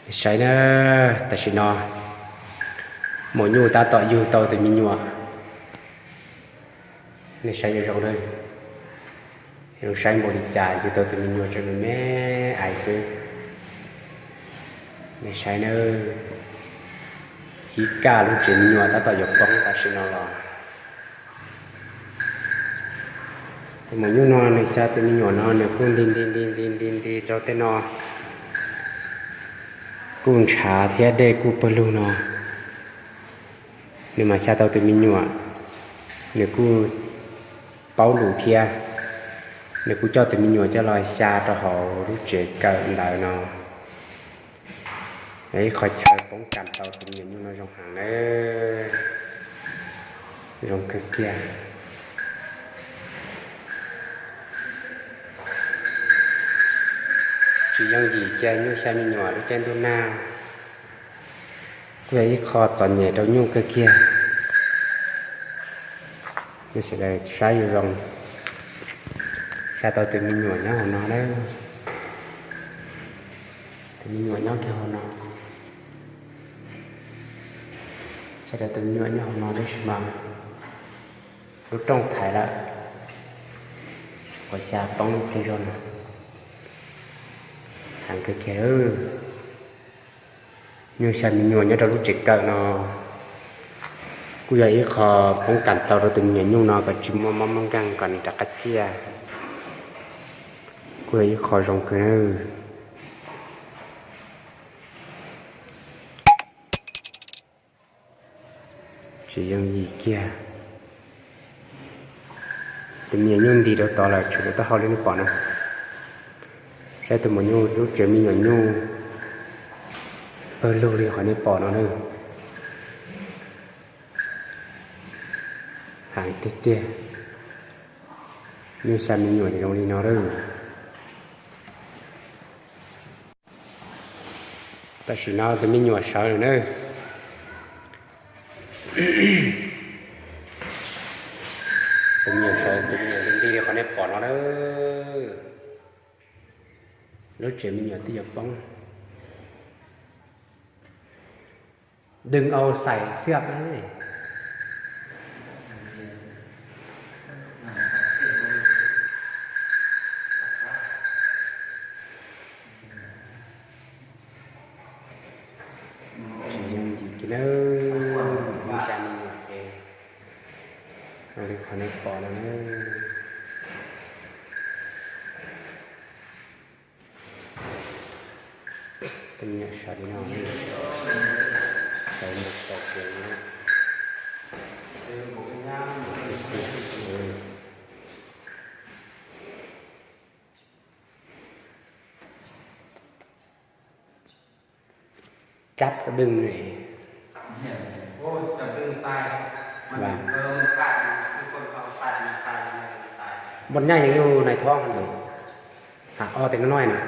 Nej saib na, tam sim no maum nyuj tab tom yug tau tus me nyuam. Nej saib zoo zoo na, zoo saib npaum li cas, yug tau tus me nyuam tseem me me ais xwb. Nej saib na, ib kaj lub tsev me nyuam tab tom yuav poob tam sim no los. Tus maum nyuj no nws xa tus me nyuam no nws kuj nti nti nti nti nti nti rau tej no, kuj ntshav thiab dej kuj pawg lug no. Nws mas xa tau tus me nyuam, nws kuj paub lus thiab, nws kuj coj tus me nyuam coj los xya rau hauv lub tsev kawm ntawd no. Ib qho chaw poob kam tau tus me nyuam nyuj no zoo heev na, zoo kawg kiag. Tsis yooj yim kiag nyuj xya me nyuam lub caij ntuj nag, kuj yog ib qho txom nyem rau nyuj kawg kiag. Nej sawv daws saib zoo zoo, xa tau tus me nyuam nyob hauv no na. Tus me nyuam nyob kiag hauv no, xa tau tus me nyuam nyob hauv no tab sis mas lub rooj thaiv lawm, qhov xya poob ib pliag zog no. Heev kawg kiag lawm. Nyuj xya me nyuam nyob rau lub tsev kawm no kuj yog ib qho poob kam tau rau tus me nyuam nyuj no kom tsis muaj mob muaj nkeeg kom nws rov qab ciaj, kuj yog ib qho zoo kawg na. Tsis yooj yim kiag. Tus me nyuam nyuj nti rau tod lawm, tshuav lub taub hau li nej pom no. Saib tus maum nyuj, lub tsev me nyuam nyuj pawg lug li qhov nej pom no na. Heev tiag tiag. Nyuj xya me nyuam ces zoo li no lawm. Tam sim no tus me nyuam sawv lawm na. Tus me nyuam sawv, tus me nyuam nti li qhov nej pom no na. Lub tsev me nyuam twb yuav poob. Đừng ao xài xước đấy. Tsis yooj yim kiag nawb, lub xya me nyuam ces zoo li qhov nej pom no na. Tus me nyuam sawv li no, sawv mus sawv kev na. Cab tau đừng này. Npoj nyaj yog yug nais thob hab, hab o tes no noj na.